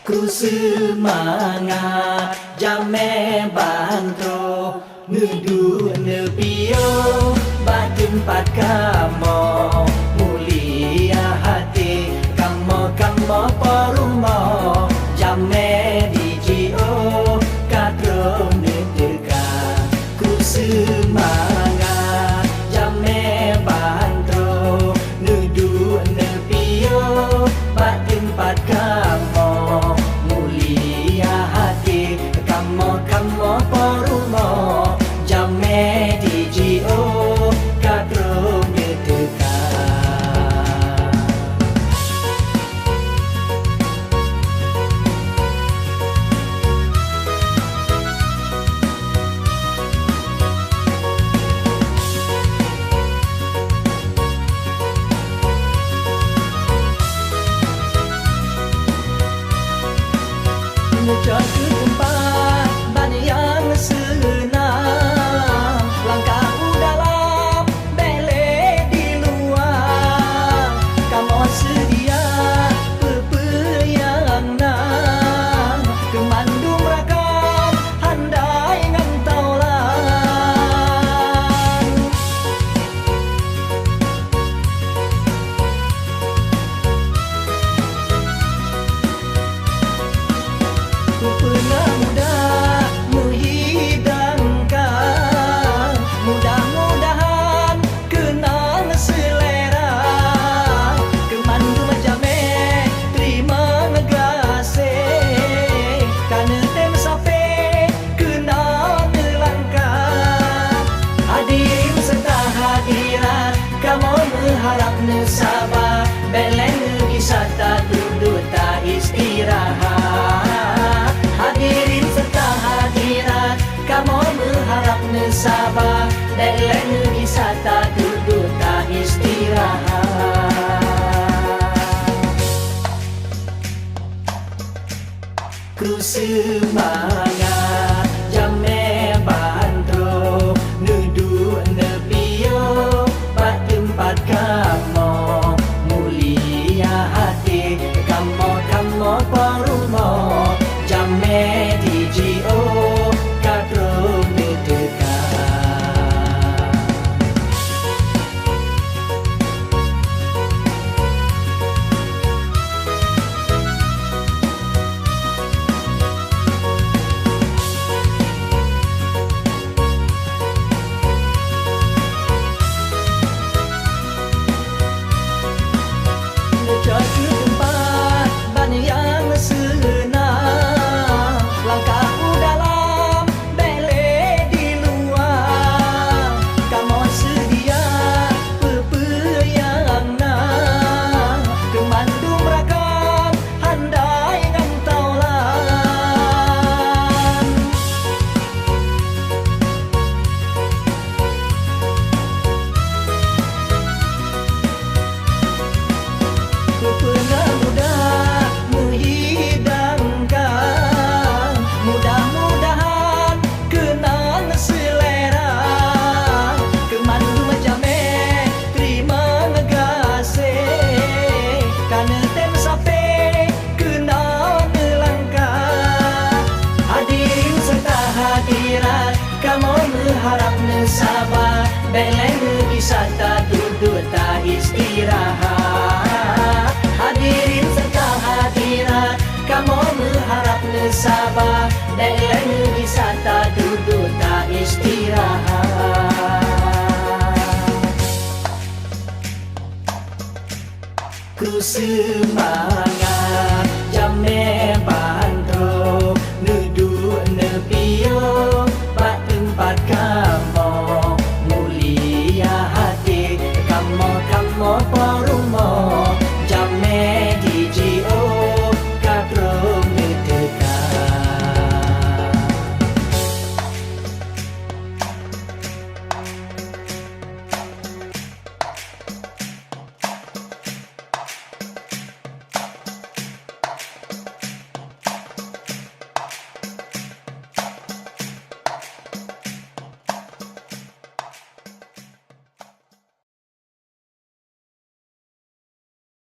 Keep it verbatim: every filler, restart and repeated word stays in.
Kru seumangat jamé ban troh, neuduek neupiôh bak teumpat kamoe. Mulia até kamoe, kamoe po rumoh, jamé dijiôh ka troh neuteuka. Kru seumangat jamé ban troh, neuduek neupiôh bak teumpat kamoe. Mulia até kamoe, kamoe po rumoh, jamé dijiôh ka troh neuteuka. Neucok keu teumpat ban nyang seunang, langkah u dalam bèk lé di luwa. Kamoe seudia peue-peue nyang na, keu mandum rakan handai ngon taulan. Peue na mudah meuhidangkan, mudah-mudahan keunan seulera. Keu mandum jamé teurimong gaséh, ka neutem sapé keunoe neulangkah. Hadirin seureuta hadirat, kamoe meuharab neusaba, bèk lé neugisa taduek-duek taistirahat. Hadirin seureuta hadirat, kamoe meuharab neusaba, bèk lé neugisa taduek-duek taistirahat. Kru seumangat jamé ban troh, neuduek neupiôh bak teumpat kamoe. Mulia até kamoe, kamoe po rumoh, jamé dijiôh ka troh neuteuka. Neucok keu teumpat ban nyang seunang, langkah u dalam bèk lé di luwa. Kamoe seudia peue-peue nyang na, keu mandum rakan handai ngon taulan. Peue na mudah meuhidangkan, mudah-mudahan keunan seulera. Keu mandum jamé teurimong gaséh, ka neutem sapé keunoe neulangkah. Hadirin seureuta hadirat, kamoe meuharab neusaba, bèk lé neugisa taduek-duek taistirahat. Hadirin seureuta hadirat, kamoe meuharab neusaba, bèk lé neugisa taduek-duek taistirahat. Kru seumangat jamé ban troh, neuduek neupiôh bak teumpat kamoe. Mulia até kamoe, kamoe po